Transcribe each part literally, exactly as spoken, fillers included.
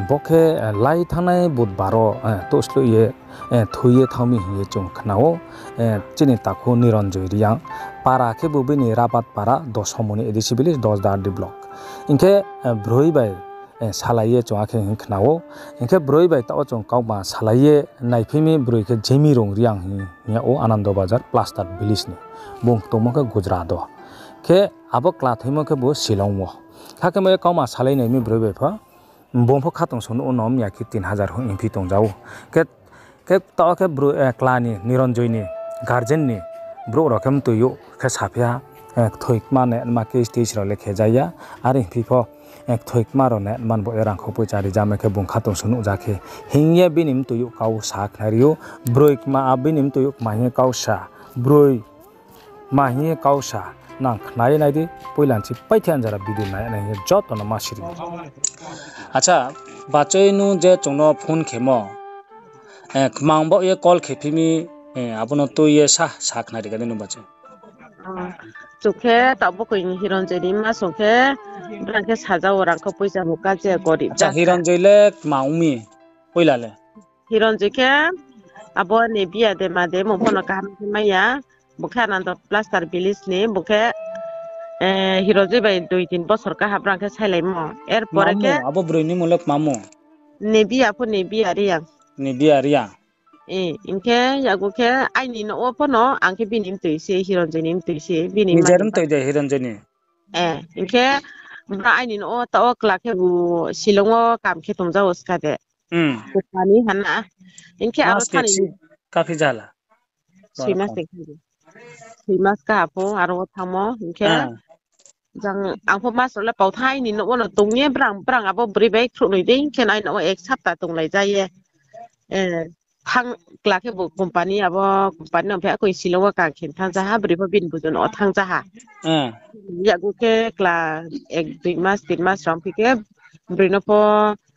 Bo khe lai thanngnai budbar wo touhsloih ye thoi ye thanng mi hing ye chung khna ou. Chini takhu Niranjoy Reang, para khebu bini Rabat para, Dosomoni A D C village, Dosda R D block. Hing khe broi bai salai ye chung akhe hing khna ou. Hing khe broi bai taoh wo chung kauma salai ye naiphi mi, broi khe Jemirong Reang hing yag ou, Anando Bazar, Plaster village ni. Bung tongmo khe Gujarat wo. Khe abo kla thoimo khebu Shillong wo. Kha khe mo ye kauma salai nai mi broi bai pho. Bung pho khatungsung nuh wo no mya khe tin hajar hing phi tongja ou. Khe, khe taoh khe kla ni, Niranjoy ni guardian ni brouh rao khe mtoi youh khe saphi ha, kthoi kma ne ma case tei rao le khe ja ya, are hing phi pho kthoi kma rao ne man bo ye rangkhou poicha ri ja mai khe bung khatungsung nuh ja khe hing ye bini mtoi youh kau sa khnari ou. Broi kma, bini mtoi youh kma hing ye kau sa, broi kma hing ye kau sa, nang khna ye nai di, poila nchi paithe anjara video nai nai hing ye joto no ma siri. Acha, bachoi nung je chung no phone khemo, kmang baoh ye call khe phi mi, abo no tui ye sa, sa khnari ka di nung bachoi. Chung khe taoh bo koi Hironjoy ni ma song khe, brang khe saja wo rangkhou poicha bo ka je gorib. Acha, Hironjoy le kma ong mi, poila le? Hironjoy khe abo ni biya de ma de, mung pho no kaham khe mai ya. Bung khe Anando Plaster village ni, bung khe Hironjoy bai dui tin bosor kaha brang khe sailaimo. Er pore khe abo broi ni mung le kma mung? Ni biya pho ni biya Reang. Ni biya Reang. Hing khe yago khe aini nouh wo pho no, ang khe bini mtoi se, Hironjoy ni mtoi se, bini nijer mtoi de Hironjoy ni. Hing khe bra aini nouh wo taoh wo kla khebu Shillong wo kam khe tongja wo ska de. Kupha ni hana. Hing khe aro thani kaphi jala. Soi mas ni khe. Soi mas kaha pho aro wo thanngmo hing khe. Jang ang pho mas rao le pau thai ni nouh wo no tong ye brang, brang abo broi bai khruhnoi dei hing khe nai nouh wo ek sapta tonglai ja ye. Thang kla khebu company, abo company no phi akoi Shillong wo kang khe thanng ja ha, broi pho bini bujo nouh wo thanng ja ha. Yago khe kla ek dui mas, tin mas rao phi khe broi no pho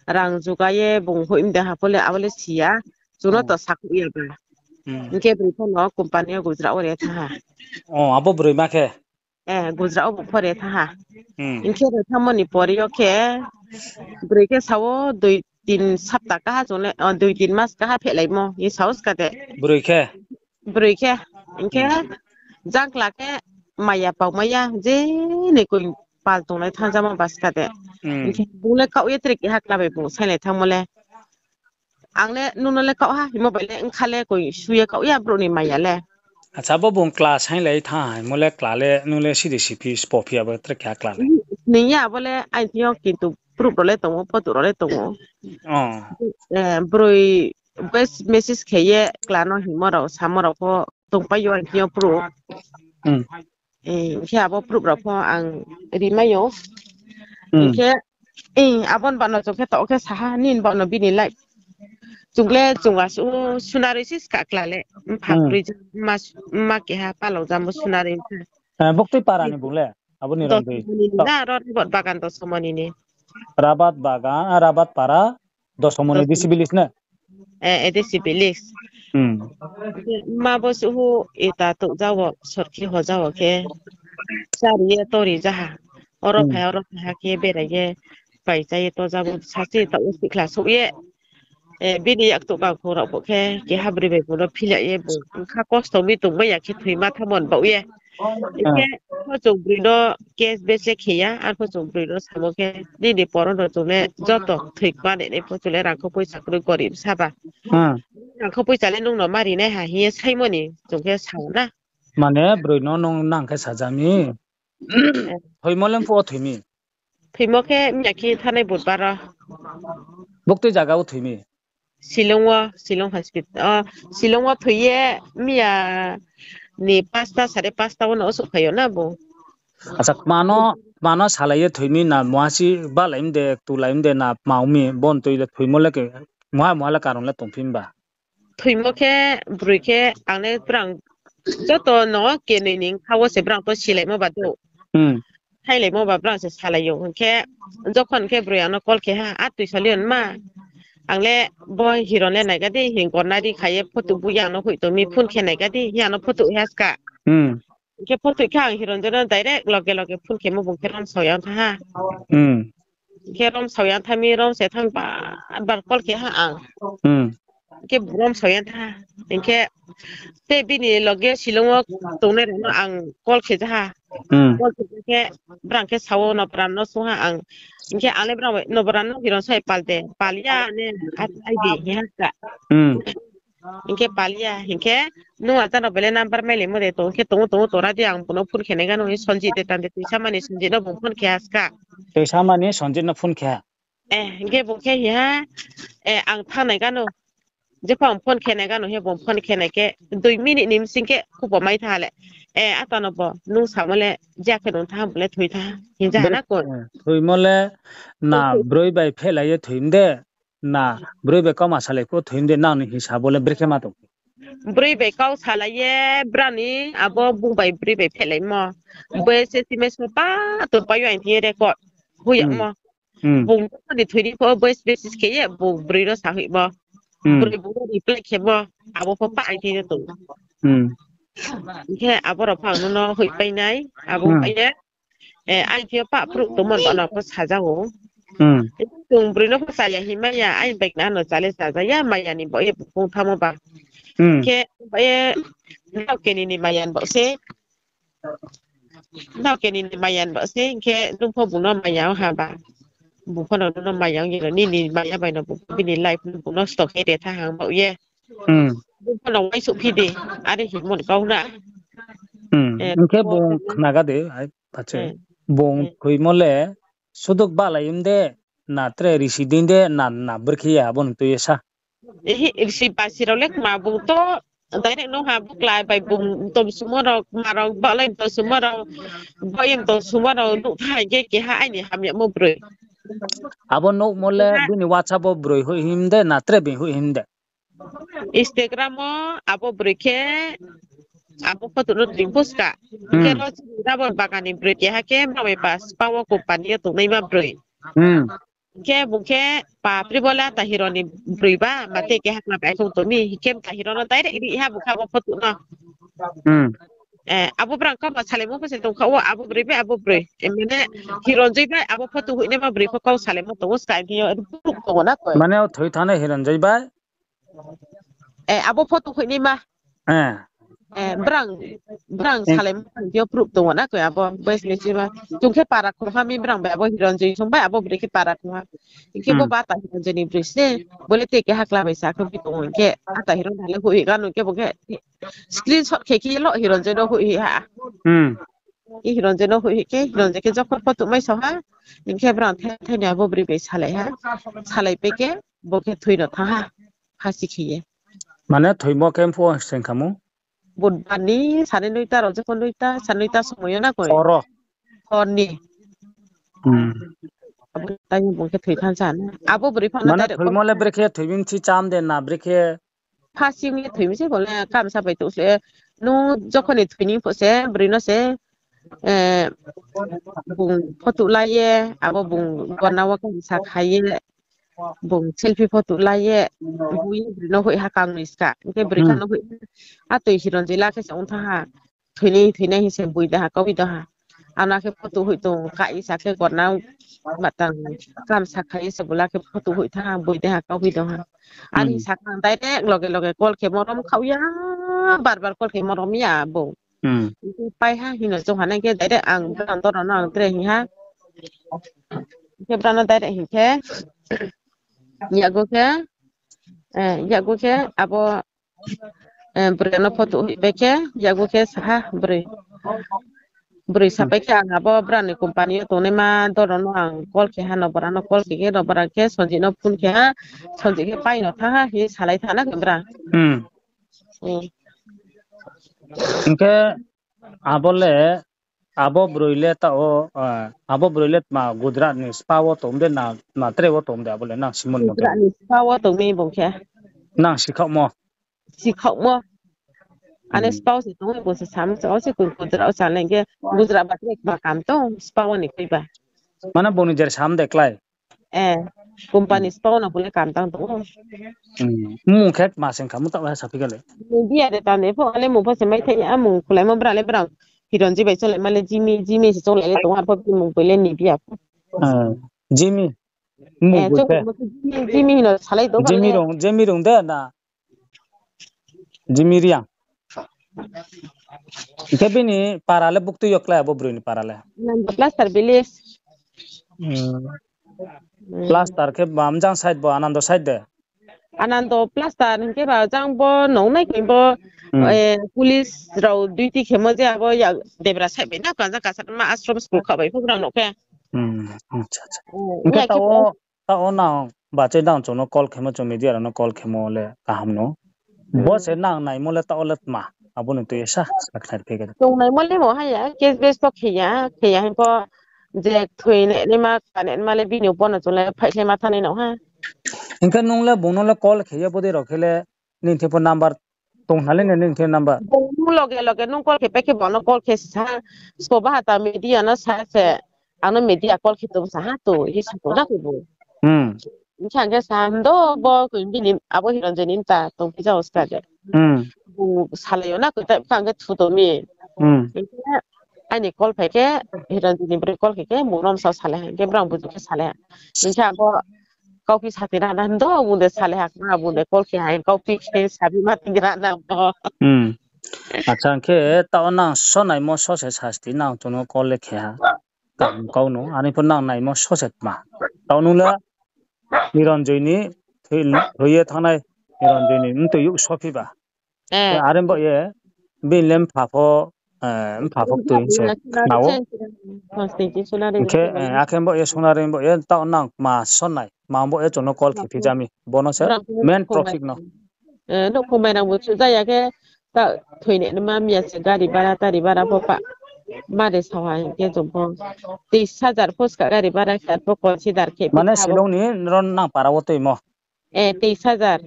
rang juga ye bung hoih mde ha pho le abo le si ya. Chung no to sakhouh ya ba. Hing khe broi pho no company wo Gujarat wo re thanng ha. Abo broima khe? Gujarat wo bung pho re thanng ha. Hing khe re thanngmo ni pore yo khe broi khe sa wo dui tin sapta kaha chung le, dui tin mas kaha phehlaimo hing sa wo ska de. Broi khe? Broi khe. Hing khe jang kla khe maya pau mai ya, je ni koi pal tonglai thanng jamo ba ska de. Hing khe bung le kaoh ye tre keha kla bai bung sainglai thanngmo le. Ang le nung no le kaoh ha hingmo bai le, ongkha le koi su ye kaoh ya brouh ni maya le. Acha, bo bung kla sainglai thanng ha hingmo le kla le nung le sidi siphi spo phi abo tre keha kla le? Ning ya abo le aini thing yo kintu proof rao le tong ou, photo rao le tong ou. Broi voice message khe ye kla no hingmo rao, samo rao pho tongpai yo aini thing yo proof. Hing khe abo proof rao pho ang rimai ou. Hing khe, abo ni baoh no chung khe taoh khe sa ha, nini baoh no bini life. Chung le chung asuh sunaroi se ska kla le. Mpha broi, mma keha palao jamo sunaroi se. Buktui para ni bung le, abo ni rong dei. Dosomoni ni na, aro Rabat Bagan Dosomoni ni. Rabat Bagan, Rabat para, Dosomoni A D C village na? A D C village. Khe mma bo suhu eta touh ja wo, sorkhi hoja wo khe. Chári ye tori ja ha. Oro phai, oro phai ha khe berai ye. Pai chá ye to ja bo sasi taoh wo sikhla souh ye. Bini yaktouh kangkhong rao pho khe, keha broi bai bung no phila ye bung. Ongkha kosto mi tongmai ya khe thoima thanngmo ni baoh ye. Hing khe, arpho chung broi no case base khe ya, arpho chung broi no samo khe, nini poro no chung le joto thoi kma nai nai pho chung le rangkhou poicha kroi gorib sa ba. Rangkhou poicha le nung no ma ri nai ha hing ye saimo ni chung khe sa na. Mane broi no nung nang khe saja mi? Thoimo le mphuh wo thoi mi? Thoimo khe miya khe thanngnai budbar wo. Buktui zaga wo thoi mi? Shillong wo, Shillong hospital, Shillong wo thoi ye miya ni pasta, sare pasta wo no souhphai yo na bo. Acha, kma no, kma no salai ye thoi mi na, muha si balai mde, tulai mde na, kma ong mi, bo ni tui le thoimo le khe, muha muha le karon le tongphi mba? Thoimo khe, broi khe, ang le brang joto no kenoi ni kha wo se brang to silaimo ba do. Hailaimo ba brang se salai yo. Hing khe, jokhon khe broi ang no call khe ha, a tui sali yo ma. Ang le bo hero le naiga di, hing gorna ri kha ye photo bu yang no hoih tong mi phone khe naiga di, hing ang no photo ha ska. Hing khe photo khe ang Hironjoy no direct loge loge phone khemo bung khe ron so yang tha ha. Hing khe rom sao ya tha mi, rom se tha mi, bar bar call khe ha ang. Hmm. Hing khe bung rom sao ya tha. Hing khe te bini loge Shillong wo tongnai rao no ang call khe ja ha. Hmm. Call khe ja khe brang khe sao, Noboran no sung ha ang. Hing khe ang le brang bai, Noboran no hiron sai pal de, pal ya ne, ai di, hing ha ska. Hmm. Hing khe pal ya, hing khe nung acha no bele number mailaimo de tong khe, tong ou, tong ou, tora di, ang bung no phone khe nai gano, Sonjit de tang de, tuisa mani Sonjit no bung phone khe ha ska. Tuisa mani Sonjit no phone khe ha. Eh, hing khe bung khe hing ha, eh, ang thanng nai gano. Jepho ang phone khe nai gano, he bung phone khe nai khe, dui minute ni bsing khe khupo mai tha le. Eh, ata no bo, nung samo le, je khe nung tha, bung le thoi tha, hing ja ha na koi. Eh, thoimo le, na broi bai phehlai ye thoi de, na broi bai kauma salai pho thoi de, nang ni hisab wo le brekhe ma tong. Broi bai kau salai ye, brao ni abo bung bai broi bai phehlaimo. Bo se si mes mo pa, to pa yo ang thing ye record. Hui ya mo. Hmm. Bung ni thoi ni pho voice message khe ye, bung broi no sa hoih mo. Hmm. Broi bung no reply khe mo, abo pho pa ang thing ye tong. Hmm. Hing khe abo rao pho ang no hoihpai nai, abo pai ye, eh, ang thing yo pah phruh tongmo no pho saja ou. Hmm. Chung broi no pho chaya hing mai ya, ang bai khna no chale chaja ya, maya ni baoh ye bung phung thamo ba. Hmm. Khe, baoh ye, nrao keni ni maya ni baoh se. Nrao keni ni maya ni baoh se, hing khe nung pho bung no maya ong ha ba. Bung pho no nung no maya ong ye no, nini maya bai no bung bini life no bung no nosto khe ri tha hang baoh ye. Hmm. Bung pho no uaingsouhphi di, are hingmo ni kau na. Hmm. Eh, hing khe bung khnaga de, ai, pache. Eh. Bung thoimo le, suduk balai de, na tre risi dei de, na, na brekhe ya, abo no tui ye sa. Ehe, risi basi rao le kma bung to, direct no ha, bung klái bai bung mtom sumo rao, kma rao, balai mtom sumo rao, bo ye mtom sumo rao, nuh tha hing khe keha aini hamyamo broi. Abo nuhmo le bini WhatsApp wo broi hoih him de, na tre bini hoih him de. Instagram wo abo broi khe, abo photo no tui pho ska. Hmm. Khe ro chini Rabor Bagan ni broi keha khe, mrao bai pa spa wo company yo tongnaima broi. Hmm. Khe bung khe papri bo le ata hero ni broi ba, ma te keha kma bai khe tong mi, hing khe mta hero no direct ri ha bung khe abo photo no. Hmm. Eh, abo brang kau ma salaimo pho se tong kha wo, abo broi bai abo broi. Eh, mane Hironjoi bai abo photo hoihnaima broi pho kau salaimo tong ou, ska hing yo, proof tong ou na koi. Mane o thoi thanngnai Hironjoi bai? Eh, abo photo hoihnaima. Eh. Eh, brang, brang salaimo pho hing yo proof tong ou na koi abo, voice message ma. Chung khe para khong ha mi brang bai abo Hironjoi song bai abo broi khe para khong ha. Hing khe bo ba ata Hironjoi ni broi se, bo le te keha kla bai sa khe bi tong ou hing khe, ata Hironjoi le hoih hoih gano hing khe bo khe screenshot khe khe lo Hironjoi no hoih hoih ha. Hmm. I Hironjoi no hoih hoih khe, Hironjoi khe jokhon photo mai sao ha, hing khe brang the-, thai ni abo broi bai salai ha. Salaipai khe, bo khe thoi no thanng ha, phasi khe ye. Mane thoimo khe phuh wo seng kha mo? Budbar ni sani noita rao, jokhon noita, sani noita somoi yo na koi. Hor ni. Hmm. Abo time bung khe thoi thanng sa na. Abo broi pho no mane direct thoimo le brekhe thoi mi si cham de na brekhe? Phasi ong ye thoi mi se bo le kamsa bai tong se. Nung jokhon ni thoi ni phuh se, broi no se, eh, bung photo la ye, abo bung gorna wo kamsa khai ye, bung selfie photo la ye, bui ye broi no hoih ha kang ni ska. Hing khe broi kha no hoih ha. Atoi Hironjoi la khe se ong thanng ha. Thoi ni, thoi nai hing se boi de ha, kau bi de ha. Ano khe photo hoih tong, ka i sa khe gorna matang kamsa khai se bo la khe photo hoih thanng ha, boi de ha, kau bi de ha. Are hing sa khe ang direct loge loge call khe mo rom khaoh ya, bar bar call khe mo rom ya bo. Hmm. Hing khe pai ha hing no choung ha nai khe direct ang brang doro no ang tre hing ha. Hing khe brang no direct hing khe, yago khe, eh, yago khe abo, eh, broi no photo hoihpai khe, yago khe sa ha broi. Broi sapai khe ang abo brang ni company yo tongnaima doro no ang call khe ha, Nobora no call khe khe, Nobora khe Sonjit no phone khe ha, Sonjit khe pai no thanng ha, hing salai thanng na khe brang. Hmm. Hmm. Hing khe abo le, abo broi le ta o, ah, abo broi le tma Gujarat ni spa wo tong de na, na tre wo tong de abo le nang simon mo? Gujarat ni spa wo tong mi bung khe. Nang sikhaohmo? Sikhaohmo. Ane spa wo se tong mi bung se sam se, o se kun Gujarat wo sa le hing khe Gujarat ba tre ba kam tong spa wo ni koi ba. Mane bung ni jer sam de klái? Eh, company spa wo no bung le kam tang tong ou. Hmm. Mung khe tma seng kha mo taoh ha saphi kha le? Nibia de tang de pho, ale mung pho se mai thai ya, mung khulaimo brang le brang. Hironjoi bai cholaima le Jimmy, Jimmy se cholai le tong ou, arpho bini mung bai le Nibia pho. Eh, Jimmy? Mung Eh, boi khe. Jimi, Jimi hino salai do, Jimi bale. Rung, Jimi Rung de na? Jimi Reang. Hing khe bini para le buktui yo klái abo broi ni para le? Anando Plaster Village. Hmm. Hmm. Plaster khe bam jang side bo, Anando side de? Anando Plaster hing khe ba jang bo nung nai khe bo, Hmm. eh, police rao duty khemo je abo ya Debra side bai na, kaja kasar ma ashram school kha bai pho brao no khe. Hmm, acha, acha. Eh, hing khe ya khe taoh bo wo, taoh wo nang bachoi nang chung no call khemo, chung media rao no call khemo le kaham no. Bo Hmm. se nang naimo le taoh wo le tma, abo ni tui sa, sa khnari phi khe. Chung naimo le mo ha ya, case base pho khe ya, khe ya hing pho je thoi ne naima, ka ne naima le bini bo no chung le phaikhlai ma thanng nai nang ha. Hing khe nung le bung no le call khe ye bodei rao khe le, nini thing pho number tong ha le ne, nini thing number. Bung nung loge loge nung call khe pai khe bo no call khe sa, sko baha ta media no sa se, ang no media call khe tong sa ha to, ye sa tong na khe bo. Hmm. Hing khe ang khe sa, hing do bo koi bini abo Hiranjoy ni mta tong phi ja o ska de. Hmm. Bung salai yo na koi ta, ang khe thu tong mi. Hmm. Hing khe aini call phai khe, Hiranjoy ni broi call khe khe, bung no msa salai ha, hing khe brang buju khe salai ha. Hing khe abo kauphi sa ti ra na, hing do bung de salai ha, kma bung de call khe ha, kauphi khe sabi ma ti ra na bo. Hmm. Acha, hing khe taoh nang so naimo so se sasti nang chung no call le khe ha. Kaham kau no, ani pho nang naimo so se tma. Taoh nung le Niranjoy ni thoi, thoi ye thanngnai Niranjoy ni mtoi youh sophi ba. Eh. Are bo ye, bini le mpha pho, eh, mpha pho ktui se khna ou. Hing khe, eh, akhe bo ye Sonari bo ye taoh nang ma sonnai, ma bo ye chung no call khe phi ja mi. Bo no se main topic no. Eh, nouhkhong bai rang bo chuh ja ya khe, ta thoi ne ma miya se gari bara, tari bara pho pa. Ma de sa ha hing khe chung pho. Teis hajar pho ska gari bara khe pho consider khe phi Mane tha bo. Shillong ni ron nang para wo tuimo. Eh, teis hajar.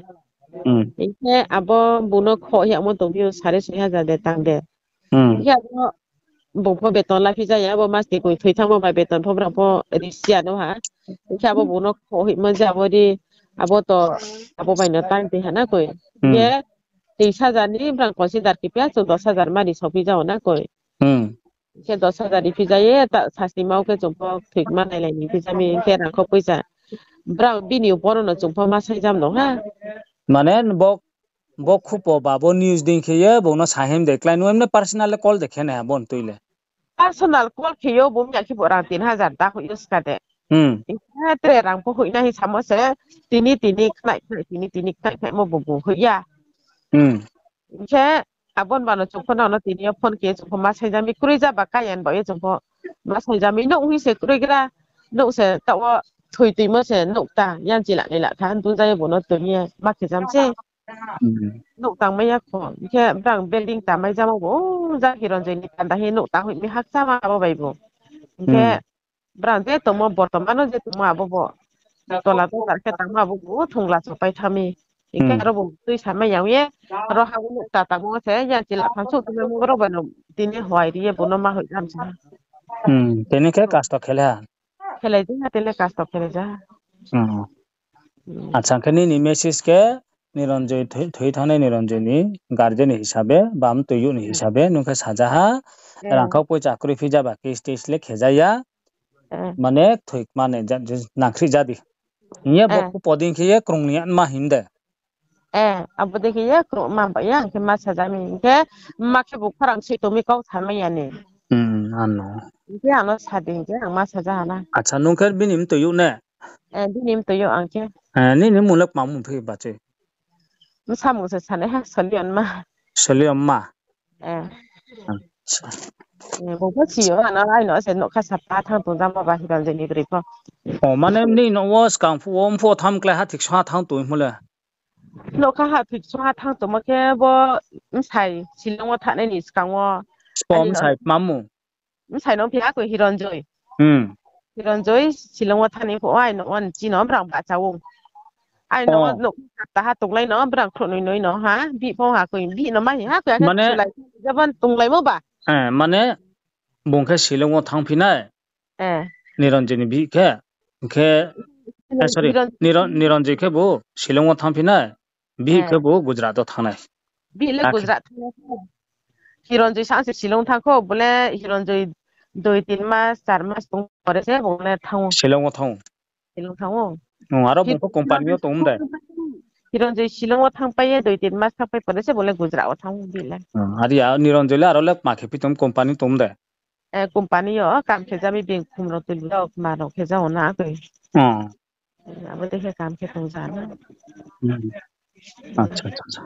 Hmm. Hing khe abo bung no khoh yagmo tong phi ou sare soi hajar de tang de. Hmm. Hing khe abo bung pho beton la phi ja ya, abo mas ni koi thoi thanngmo bai beton pho brang pho risi ya no ha. Hing khe abo bung no khoh hoihmo je abo di, abo to, abo bai no tang ti ha na koi. Hmm. Hing khe teis hajar ni brang consider khe phi ya, chung dos hajar ma ri sophi ja o na koi. Hmm. Khe dos hajar ri phi ja ye, ta sasti ma wo khe chung pho thoi ma nailai ni phi ja mi, hing khe rangkho poicha. Brang bini upor no chung pho ma sai jam no ha. Mane bo, bo khupo ba bo news dei khe ye, bung no sa him de klái, nung emne personal le call de khe nai ha, bo ni tui le. Personal call khe yo, bung ya khe bo rang tin hajar da hoih yo ska de. Hmm. Hing khe tre rang pho hoih na hing samo se, tini tini khnai khnai, tini tini khnai khnai mo bo bung hoih ya. Hmm. Hing khe abo ni ba no chung pho nang no tini yo phone khe chung pho ma sai ja mi, kroi ja ba kaya ni ba ye chung pho ma sai ja mi, nouh hing se kroi gra, nouh se taoh wo thoi tuimo se nouh ta, yang chila ni la tha, dun ja ye bo no tui ye ma khe jam se. Hmm. Nouh tangmai ya kho, hing khe brang building tangmai jamo bo, o ja Hiranjoy ni panda hing nouh tang hoih mi hakcha ma abo bai bo. Hing khe Hmm. brang je tongmo bortoman no je tongmo abo bo. Tola tola khe tangmo abo bo, thongla sopai tha mi. Hing khe Hmm. aro bo tui samai yang ye, aro ha bo nouh ta tangmo se, yang chila phan souh tongmo ro bai no tini hoi ri ye bo no ma hoih jam sa. Hmm, tini khe kasto khe le ha. Khelai ja, tele kasto khelai ja. Hmm. Hmm. Acha, khe nini message khe Niranjoy thoi, thoi thanngnai Niranjoy ni guardian ni hisabe, ba mtoi youh ni hisabe, nung khe saja ha, Eh. rangkho poicha kroi phi ja ba, case tes le khe ja ya, Eh. mane thoi mane ja, ja, nangkhri ja di. Hing ye bo Eh. khupo dei khe ye krung ni ma him de. Eh, abo dei khe ye krung ma ba ya, hing khe ma saja mi, hing khe ma khe bo khorang se tong mi kau samai ya ni. Hmm, ano. Hing khe ano sa di, hing khe ang ma saja ha na. Acha, nung khe bini mtoi youh ne? Eh, bini mtoi youh ang khe. Eh, nini mung le kma mung phi bachoi? Bsa mung se sanai ha, Solion ma. Solion ma? Eh. Acha. Eh, bo pho si yo, ano ai no se nokha sapa thanng tong jamo ba Hiranjoy ni broi pho. O, mane nini no wo skang phuh wo, mphuh wo tham klái ha thik song ha thanng tong himo le? Nokha ha thik song ha thanng tongmo khe bo bsai Shillong wo thanngnai ni skang wo. Spo ani no bsai tma mung? Bsai no phi ha koi Hiranjoy. Hmm. Hiranjoy Shillong wo thanngnai phuh wo ai no wo ni chini brang bahcha ou. Ai no wo Oh. nokha ha tonglai no brang khrouhnoi noi no ha, bihih pho ha koi, bihih no ma hi ha koi, akhe Mane sulai jabon tonglaimo ba. Eh, mane bung khe Shillong wo thanngphi nai. Eh. Niranjoy ni bihih khe, hing khe, eh, sorry, Niran- Niran-, Niranjoy khe bo Shillong wo thanngphi nai, bihih Eh. khe bo Gujarat wo thanng nai. Bihih le Akhe Gujarat thanng nai. Hiranjoy sa se Shillong thanng kho, bo le Hiranjoy dui tin mas, char mas tong pore se bo le thanng ou. Shillong wo thanng ou. Shillong thanng ou. Aro bung pho company yo tong de? Hironjoi Shillong wo thanngpai ye dui tin mas thanngpai pore se bung le Gujarat wo thanng ou di le. Ari ya Nironjoi le aro le ma khe phi tong, company tong de? Company yo kam khe ja mi, bini khum rao tui rao kma rao khe ja o na koi. Abo dei khe kam khe tong ja na. Acha, acha, acha.